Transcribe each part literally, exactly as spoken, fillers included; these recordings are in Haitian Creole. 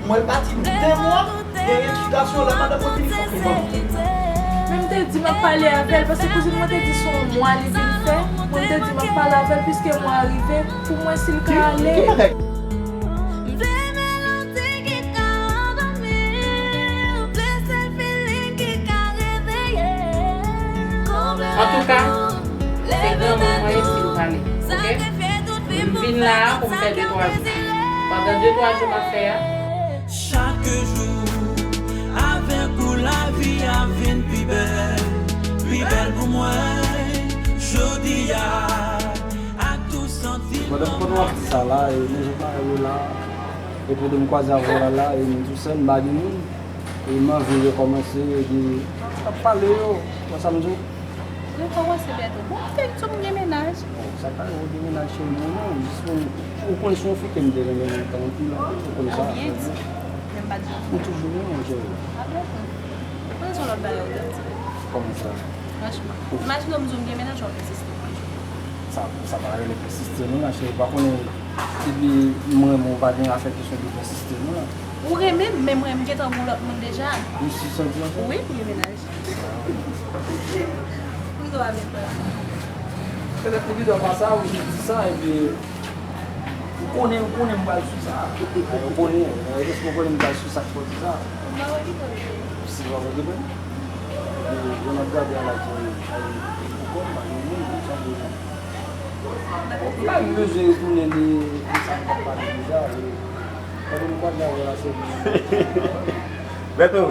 Mwen pati de mwa, gen eksplikasyon la, madanm mwen vini fòk li ban m. Men m te di m ap pale avè l, paske kouzin mwen te di se yon mwa li vin fè. Mwen m te di m ap pale avè l, piske mwa a rive, pou mwen si l ka ale. Ki bagay? Antouka, se granmoun mwen ye si m pale, oke? M vin la a pou m fè de twa jou. Pandan de twa jou m ap fè a, Chak jou avèk ou lavi a vin pi bèl, pi bèl pou mwen. Jodi a, ak tou santiman. Pandan m konn w ap di sa la, e, lè jan parèy yo la, e pandan m kwaze avè w la, la, e m tou sèl, m pa gen moun, e m anvi rekòmanse, epi m ap pale yo, wè sa m di w? Ou kòmanse bèto. Bon, m te di w m gen mennaj. Bon, sa pa yon gen mennaj cheri, non, non. Jis pou ou konn se yon fi ke m te renmen lontan anpil, anpil, ou konn sa. Ou byen di. Men m pa t janm. M toujou renmen w, cheri. A bon? Mwen se yon lòt bagay ou t ap di. Kòman sa? Franchman. Imajine w m di w m gen mennaj, w ap ensiste pou m jwenn. Sa, sa pa rele ensiste, non, la, cheri. Ou pa konnen, depi m renmen w, pa gen afè kesyon de ensiste, non, la. Ou renmen m, men mwen, m gentan gen yon lòt moun deja. Ou si santi anfè? Wi, m gen mennaj. Pou sa w ap vin fè la? Petèt li pito pa sa, ou di sa, epi ou konnen, ou konnen m pral sou sa. Ou konnen, e, èske ou konnen m pral sou sa k fè w di sa? M pa wè ki kote. Si w pa wè ki kote? Epi, lè m ap gade a la, ki, ay, pou kò m, pa gen moun, m santi. Ou pa bezwen retounen de, de sa m t ap pale deja, e, Beto,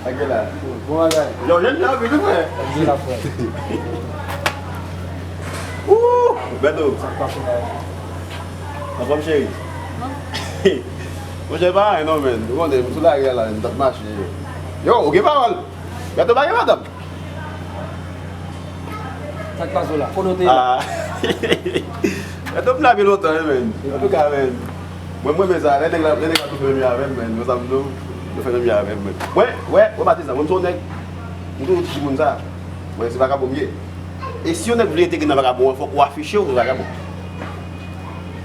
ak la. Bon bagay. Yo, jèn jan anpil wi, frè. Ak la, frè. Ooh, Beto. Sa k pase la? Anfòm, cheri? Monchè, pa anyen non, menn. Ou konnen, m sou lari a la, m t ap mache. Yo, ou gen pawòl. Beto pa gen madanm. Sa k pase w la? Kote w te ye la? Ah. Beto m la pi lontan, wi, menn. Antouka, menn. Mwen, mwen renmen sa. Lè nèg la, lè nèg la tou fè menm jan avè m, menn. Mwen sa m di w, yo fè menm jan avè m, menn. Mwen, wè, wè, Patizan, mwen m se yon nèg, m toujou di timoun sa. Mwen, se vakabon m ye. E si yon nèg vle entegre nan vakabon an, fòk ou afiche w se vakabon.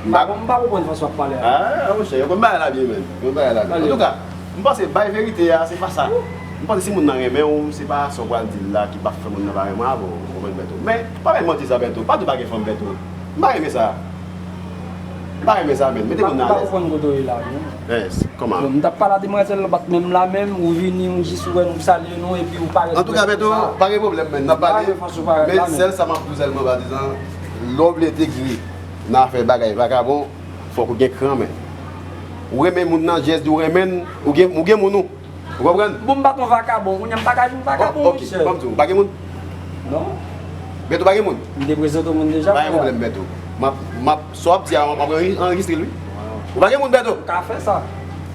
M pa, m pa konprann fason w ap pale a. Ah, monchè, yo konn bagay la byen, menn. Yo konn bagay la byen. Antouka, m panse bay verite a, se pa sa. M panse si moun nan renmen w, se pa sa w pral di l la ki p ap fè moun nan pa renmen w avè w, ou konprann, Beto. Men, pa bay manti sa, Beto. Pa di w pa gen fanm, Beto. M pa renmen sa. M pa renmen sa, menn. Mete moun nan alèz. M pa konprann kote w ye la, non. Yes, kòman? Bon, m t ap pale a demwazèl la, bat menm la menm, ou vini, ou jis ou wè nou salye nou, epi ou parèt. Antouka, Beto, pa gen pwoblèm, menn. N ap pale. Men sèl sa m ap di w sèlman, Patizan, lè w vle entegre nan afè bagay vakabon, fòk ou gen kran, menn. Ou renmen moun nan, jès di ou renmen l, ou gen, ou gen moun ou. Ou konprann? Bon, m pa t yon vakabon, kounye a m pa ka vin vakabon, Michel. Oh, ok, ban m di w, ou pa gen moun? Non. Beto pa gen moun? M te prezante w moun deja, frè. Pa gen pwoblèm, Beto. M ap, m ap, sa w ap di a, m ap anre-, anrejistre l, wi. Ou pa gen moun, Beto? Ou ka fè sa.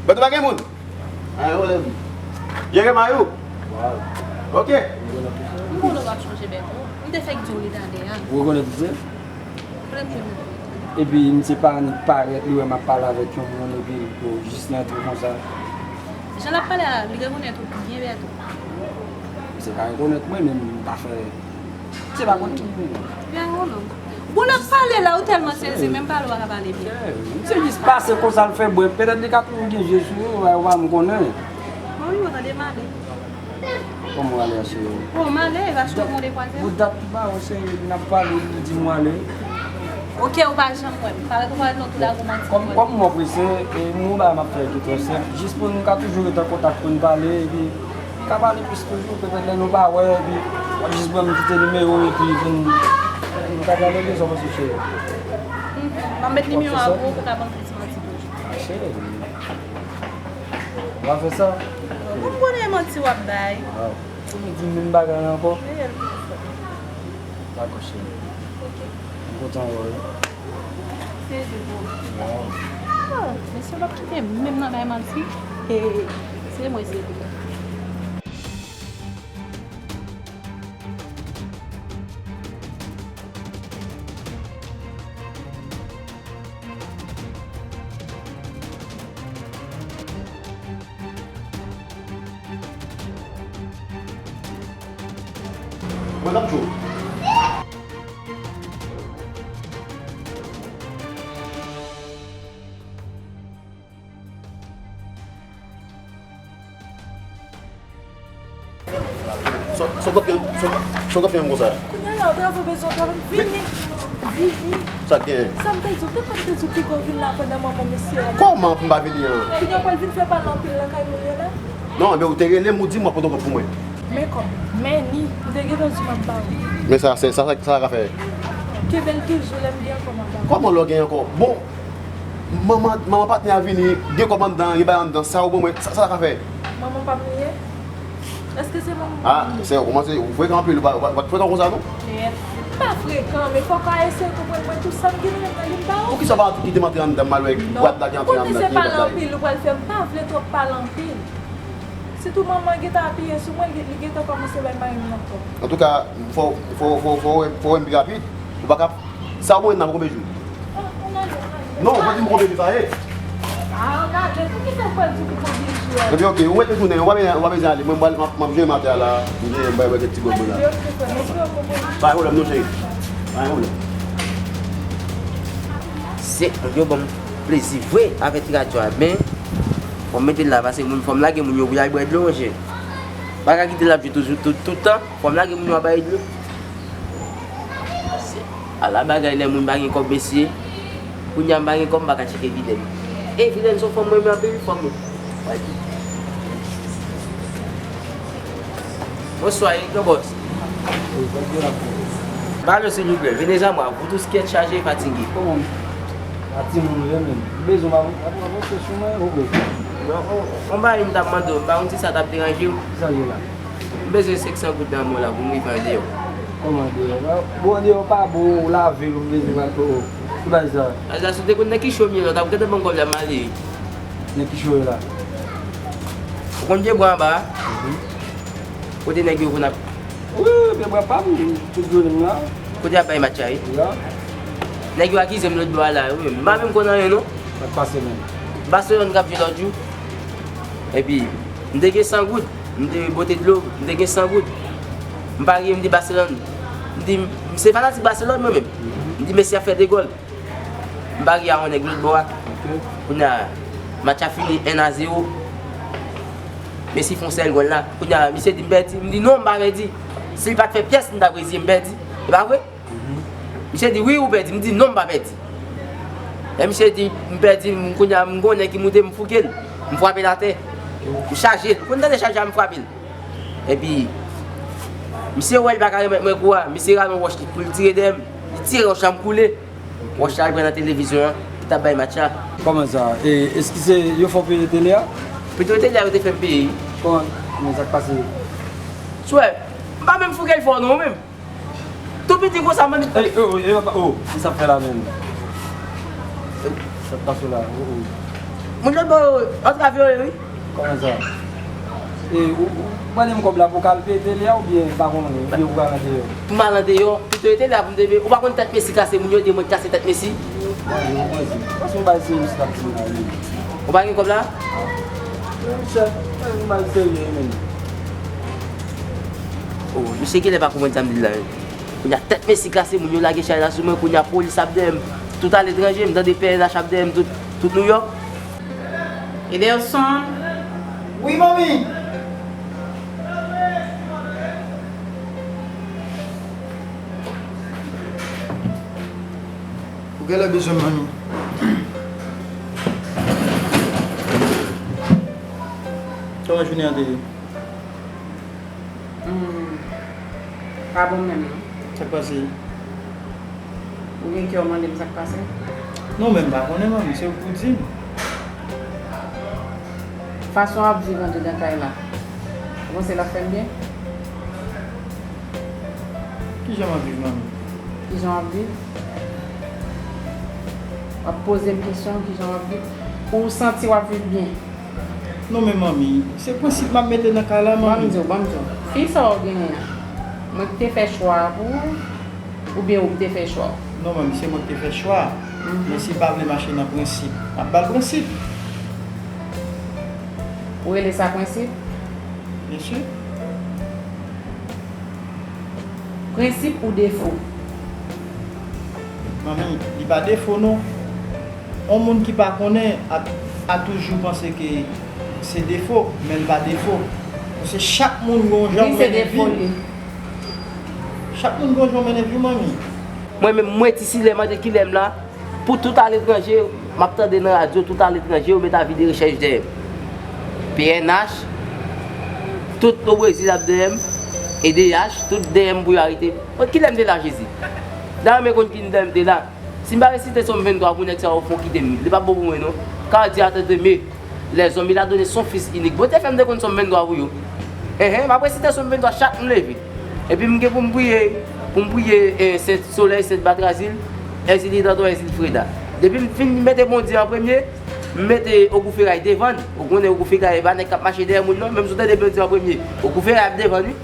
Beto pa gen moun? Pa gen pwoblèm. Jeremay ou? Wow. Ok. M konnen w ap chonje Beto. M te fèk di w li talè a. Ou rekonèt misye? Epi misye pa annik parèt, li wè m ap pale avèk yon moun, epi, bon, jis li antre konsa. Jan l ap pale a, li rekonèt ou byen, Beto. Misye pa rekonèt mwen, men m pa fè, misye pa konn tout moun. Byen, ou non. Bon, l ap pale la, ou tèlman sezi, menm pale w pa ka pale byen. Misye jis pase konsa, l fè bwè. Petèt li ka toujou gen je sou ou, ou pa, ou pa menm konnen. Bon, wi, ou tande m ale. Kòman w ale a, cheri? Bon, m ale, paske w mande kwaze m. Bon, dat ki pa w, cheri, epi n ap pale, ou di m w ale. Ok, ou pa janm wè m. Parèt ou pral non, tou la gwo manti. Kòm, kòm mwen prese, e m gon bagay m ap fè ki trè senp. Jis pou nou ka toujou ret an kontak pou n pale, epi n ka pale plis toujou, petèt lè nou pa wè, epi w ap jis ban m kite nimewo w, epi pou n, nou ka pale de sa w panse, cheri. Mhm. M ap met nimewo a pou ou, pou w ka ban m plis manti toujou. A, cheri. W a fè sa? Bon, m konnen e manti w ap bay. Waw. Ou vin di m menm bagay la ankò? Wi, e l toujou fè. Dakò, cheri. Ok. M kontan wè w wi. Se de bon. Waw. Ah, mesye w ap kite m menm nan bay manti. E se mwen, se li. Mwen t ap cho. Sa w t ap fè, sa w t ap fè m konsa? Kounye a la, w ta bezwen travay. Vini. Vini. Sa k genyen? Sa m te di w, te pa m te di w piga w vin la pandan manman mesye a. Kòman pou m pa vini an? Kounye a w pral vin fè pale anpil nan kay moun yo la? Non, men ou te rele m, ou di m w ap pote kòb pou mwen. Men kòb, men ni, m te gentan di w m ap ba ou. Men sa, se, sa, sa, sa ka fè? Kenbe l toujou, lè m gen kòb m ap ba ou. Kòman lè w gen ankò? Bon, manman, manman patnè a vini, gen kòb anndan, gen bagay anndan, sa ou ban mwen, sa, sa ka fè? Manman pa m li ye? Èske se manman pa m li ye? Ah, sè, ou kòmanse, ou frekan anpil, ou pa, ou pa, ou pa t frekan konsa, non? Men, m pa frekan, men fòk w eseye konprann mwen tou sa m gen nan men mwen, li m ba ou. Poukisa w pa kite m antre anndan, m al wè bwat la ki antre anndan, ki bwat la ye? Non, ou konnen se pale anpil ou pral fè, m pa vle twòp pale anpil. Sitou manman gentan apiye sou mwen, li, li gentan kòmanse bay mari m nan tò. Antouka, fò, fò, fò, fò, fò wè m pi rapid. Ou pa ka, sa ou mwen nan pou konbyen jou? Ah, on ale, on ale. Non, ou pa di m konbyen jou sa ye. Ah, on ale, poukisa w pral di pou konbyen jou a? Ebyen, oke, ou mèt retounen, ou pa bezwen, ou pa bezwen ale. Mwen, m pral, m ap, m ap jwenn atè a la, m gen, m bay, bay kèk ti gòl mwen la. Oke, oke, frè, mèsi, oke, oke. Pa gen pwoblèm, non, cheri. Pa gen pwoblèm. Se, yo ban m plezi vre avèk ti radyo a, men fò m mete l la, paske moun, fò m lage moun yo pou y al bwè dlo, monchè. Pa ka kite l ap jwe toujou, tout, tout tan, fò m lage moun yo al bay dlo. Se, ala bagay lè moun pa gen kòb, mesye. Kounye a m pa gen kòb, m pa ka tcheke Vilèn. E Vilèn se yon fanm mwen renmen anpil, fanm mwen. Bonswa, e gran bòs. Wi, bonswa. Pale silvouplè, venez à moi, vous tous qui êtes chargés et fatigués. Kòman? A timoun ou ye menm. Bezwen pa, pa, pa, pa, sou mwen, oh, oh. Non, on, on bagay m t ap mande w, m pa konn si sa t ap deranje w. Kisa l ye la? M bezwen senk san goud nan men w la pou m rive andeyò. Kòman andeyò? Bon, andeyò pa bon, ou lave l, ou bezwen pran, oh, oh. Ki bagay sa? Bagay sa, si w te konn nan kicho m ye la, w t ap gentan ban m kòb la, m ale. Nan kicho yo la? Ou konn pye bwa anba a? Mhm. Kote nèg yo konn ap... Wi, wi, pye bwa pa m, tout jounen m la. Kote y ap bay match la, wi? Ya. Nèg yo akize m lòt bò a la, wi. M pa menm konn anyen, non. Sa k pase menm? Barcelone k ap jwe lòt jou. Epi, m te gen san goud. M te bote dlo, m te gen san goud. M parye, m di Barcelone. M di, m se fanatik Barcelone, mwen menm. M di Messi ap fè de gòl. M parye a yon nèg lòt bò a. Ok. Kounye a, match la fini en a zewo. Messi fè yon sèl gòl la. Kounye a, misye di m pèdi. M di non, m pa pèdi. Si l pa t fè pyès, m t ap reziye m pèdi. E pa vre? Mhm. Misye di, wi, ou pèdi. M di non, m pa pèdi. Lè misye di m pèdi, m, kounye a, m gen yon nèg ki moute, m fouke l. M frape l atè. M chaje l. Ou konn tande chaje a, m frape l. Epi, misye wè l pa ka remèt mwen kou a. Misye rale yon wòch pou l tire dèyè m. Li tire wòch la, m koule. Wòch la al pran nan televizyon an, ki t ap bay match la. Kòman sa? E, èske se yo fè w peye tele a? Pito tele a, yo te fè m peye. Kòman, kòman sa k pase? Swè, m pa menm fouke l fò non, menm. Tou piti konsa, man. Ey, oh, oh, oh, oh, ki sa fè la menm? Sa k pase la? Oh, oh. Moun lòt bò yo, antrave yo ye, wi. Kòman sa? E, ou, ou ban m kòb la pou w ka al peye tele a oubyen pa konnen, oubyen pou w al andeyò? Pou m al andeyò, pito tele a pou m te peye. Ou pa konn tèt Messi kase, moun yo di mwen kase tèt Messi? Mwen, mwen, mwen, se yon bagay serye misye t ap di m la, wi. Ou pa gen kòb la? Monchè, yon bagay serye, menm. Oh, misye genlè pa konprann sa m di l la, wi. Kounye a tèt Messi kase, moun yo lage chay la sou mwen, kounye a polis ap dèyè m. Tout aletranje, m tande P N H ap dèyè m, tout, tout Nouyòk. Ederson. Wi, manmi. Ou genlè bezwen m, manmi. Kòman jounen an te ye? Hmm. Pa bon menm, non. Sa k pase? Ou gen kè w mande m sa k pase? Non, men m pa konnen, manmi, se ou k pou di m. Fason w ap viv andedan kay la, ou panse l ap fè m byen? Kijan m ap viv, manmi? Kijan w ap viv? W ap poze m kesyon, kijan w ap viv? Ou santi w ap viv byen? Non, men manmi, se prensip m ap mete nan kay la, manmi. Ban m di w, ban m di w. Fi sa w genyen an, mwen ki te fè chwa a pou ou, oubyen ou ki te fè chwa a? Non, manmi, se mwen ki te fè chwa a. Mhm. Men si l pa vle mache nan prensip, m ap ba l prensip. Ou rele sa prensip? Byen si. Prensip ou defo? Manmi, li pa defo non. On moun ki pa konnen a, a toujou panse ke se defo, men l pa defo. Se chak moun gen yon jan w mennen vi. Chak moun gen yon jan w mennen vi w, manmi. Mwen menm, mwen ti silè, mande kilè m la. Pou tout aletranje, m ap tande nan radyo, tout aletranje, yo met avi de rechèch dèyè m. P N H, tout o Brezil ap dèyè m. E D H, tout dèyè m pou yo arete m. Mwen, kilè m te la, Jezi? Dayè, mwen konn kilè m te la. Si m pa resite Sòm venntwa pou nèg sa yo fon kite m, li p ap bon pou mwen non. Car Dieu a tant aimé le monde, il a donné son Fils unique. Bondye fè m te konn Sòm venntwa pou yo. Enhen, m ap resite Sòm venntwa chak m leve. Epi m gen pou m priye, pou m priye eh, Sent Solèy, Sent Batrazil, Èzili Danton, Èzili Freda. Depi m fin mete Bondye an premye, m mete Ogou Feray devan l. Ou konnen Ogou Feray e pa nèg k ap mache dèyè moun non, menm si w tande Bondye an premye, Ogou Feray ap devan l wi.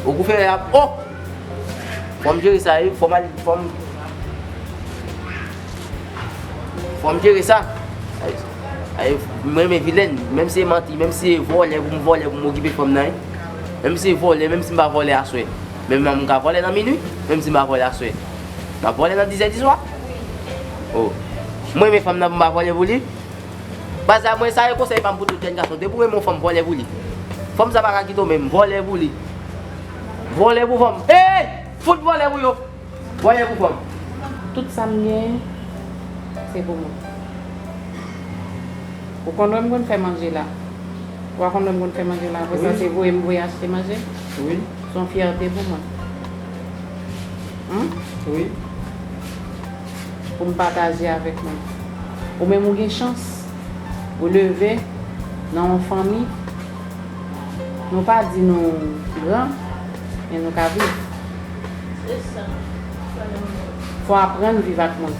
Ogou Feray ap, oh! Fò m jere sa wi, fò m al, fò m Fò m jere sa. Ay, ay, mwen renmen vilèn. Menm si se manti, menm si se vòlè pou m vòlè pou m okipe fanm nan, wi. Menm si se vòlè, menm si m pa vòlè aswè. Menm m ka vòlè nan minui, menm si m pa vòlè aswè. M ap vòlè nan dizè diswa. Oh. Mwen renmen fanm nan pou m pa vòlè pou li. Baz la, mwen sa e konsèy pa m pou tout jèn gason. Depi w renmen yon fanm, vòlè pou li. Fanm sa pa ka kite w menm, vòlè pou li. Vòlè pou fanm. Hey! Fout vòlè pou yo. Vòlè pou fanm. Tout sa m genyen, se pou mwen. Ou konn wè m konn fè manje la. Ou pa konn wè m konn fè manje la. Apre sa, se voye m voye achte manje. Wi. Se yon fyète pou mwen. Hum? Wi. Pou m pataje avèk mwen. Ou menm ou gen chans. Ou leve nan yon fanmi. Nou pa di nou gran, men nou ka viv. Fò aprann viv ak moun.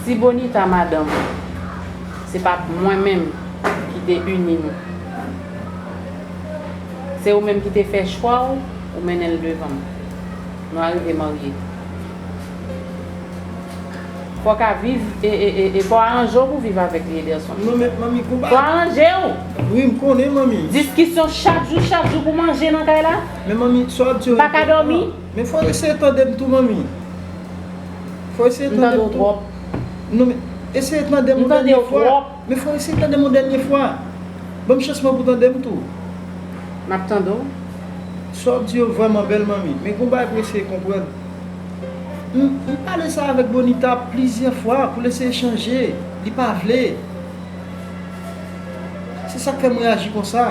Si Bonita madanm, se pa mwen menm ki te ini nou. Se ou menm ki te fè chwa w, ou mennen l devan m. Nou arive marye. Fò w ka viv e, e, e, e fò w aranje w pou viv avèk li, Ederson. Non, men, manmi, gon bagay. Fò w aranje w. Wi, m konnen, manmi. Diskisyon chak jou, chak jou pou manje nan kay la. Men, manmi, sa w ap di yo. M pa ka dòmi. Men fò w eseye tande m tou, manmi. Fò w eseye tande m tou. M tande w twòp. Non, men eseye tande m yon dènye fwa. M tande w twòp. Men fò w eseye tande m yon dènye fwa. Ban m chans mwen pou tande m tou. M ap tande w. Sa w ap di yo vrèman bèl, manmi. Men gon bagay pou eseye konprann. M, m pale sa avèk Bonita plizyè fwa pou l eseye chanje. Li pa vle. Se sa k fè m reyaji konsa.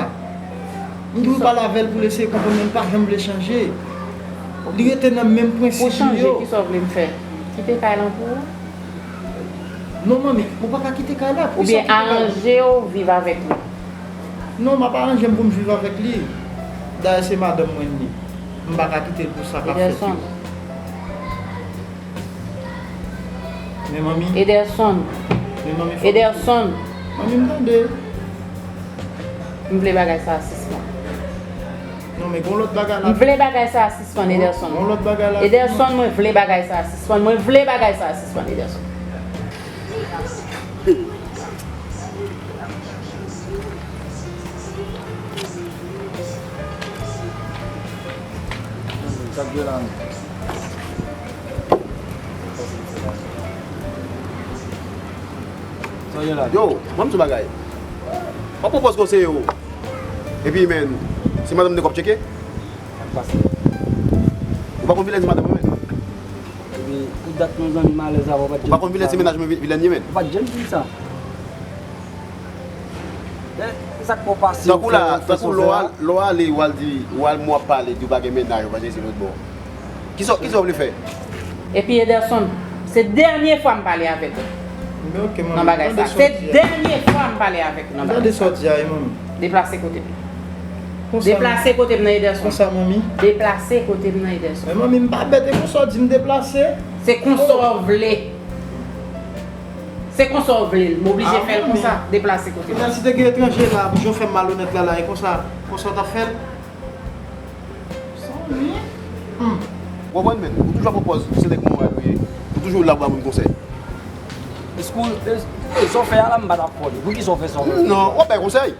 M toujou pale avè l pou l eseye konprann, men l pa janm vle chanje. Li rete nan menm prensip li yo. Pou chanje, kisa w vle m fè? Kite kay lan pou ou? Non, manmi, ou pa ka kite kay la. Oubyen aranje w viv avèk li. Non, m ap aranje m pou m viv avèk li. Dayè, se madanm mwen li. M pa ka kite l pou sa k ap fèt yo. Ederson. Men manmi. Ederson. Men manmi, fò. Ederson. Manmi, m tande. M vle bagay sa a sispann. Non, men gon lòt bagay la. M vle bagay sa a sispann, Ederson. Gon lòt bagay la. Ederson, mwen vle bagay sa a sispann. Mwen vle bagay sa a sispann, Ederson. Sa k gen la menm? Sa w ye la? Yo, ban m di w bagay. W ap pran pòz konseye w. Epi, men, se madanm nèg w ap tcheke? Sa k pase? Ou pa konn vilèn ti madanm mwen, men. Epi, pou dat nou zanmi malèz avè w, ou pa t janm di sa. Ou pa konn vilèn ti mennaj mwen vi-, vilèn ye, men. Ou pa t janm di sa. E, e sa k pral pase, tankou la, tankou lè w al-, lè w ale, w al di, w al, mwen ap pale, di w pa gen mennaj, ou pa gen se lòt bò. Kisa, kisa w vle fè? Epi Ederson, se dènye fwa m pale avèk ou nan bagay sa. Se dènye fwa m pale avèk ou nan bagay sa. Deplase kote m. Deplase kote m nan, Ederson. Konsa, manmi. Deplase kote m nan, Ederson. Men manmi, m pa bèt, e konsa w di m deplase? Se konsa w vle. Se konsa w vle l. M oblije fè l konsa. Deplase kote m. Kounya si te gen etranje la, pou jan w fè m malonèt la, la, e konsa, konsa w t ap fè l? Sa w ye? Hmm. Ou konprann, men, ou toujou ap pran pòz se nèg moral ou ye. Ou toujou la pou ba moun konsèy. Èske w, e, e, sa w fè a la, m pa t ap kwè w. Poukisa w fè sa w fè? Non, w ap bay konsèy.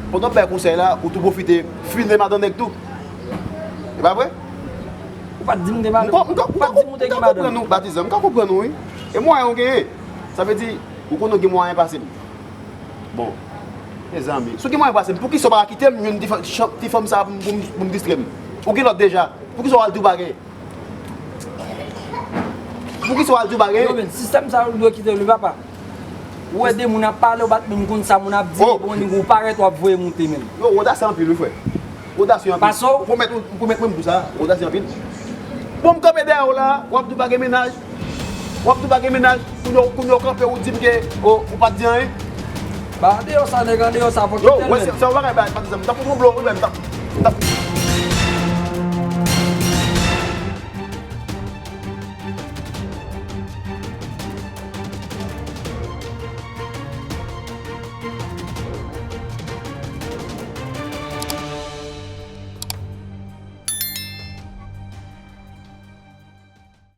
Pandan w bay konsèy la, ou tou pwofite fimen madan nèg tou. E pa vre? Ou pa t di m te madan. Ou pa t di m ou te gen madan. M ka konprann ou, Batizan, m ka konprann ou, wi. E mwayen ou genyen. Sa vle di, ou konnen w gen mwayen pase m. Bon. Mezanmi, si w gen mwayen pase m, poukisa w pa kite m jwenn ti fa- chan- ti fanm sa pou m- pou m pou m distrè m? Ou gen lòt deja. Poukisa w al di w pa gen? Poukisa w al di w pa gen? Yo, men, sistèm sa yo dwe kite l, wi, papa. Ou wè de moun ap pale, ou pa t menm konn sa moun ap di, oh, bon, ou parèt, w ap voye monte menm. Yo, odasye anpil, wi, frè. Odasye anpil. Pase w. Pwomèt ou pwomèt mwen m pou sa, odasye anpil. Bon, m kanpe dèyè w la, w ap di w pa gen mennaj. W ap di w pa gen mennaj, kounye a w kanpe, ou di m ke, oh, ou pa t di anyen. Ba, deyò sa, nèg, an deyò sa, fòk yo tèlman. Yo, wè, se yon bagay, ba, pa di sa, m t ap pran blo, wi, men m t ap, m t ap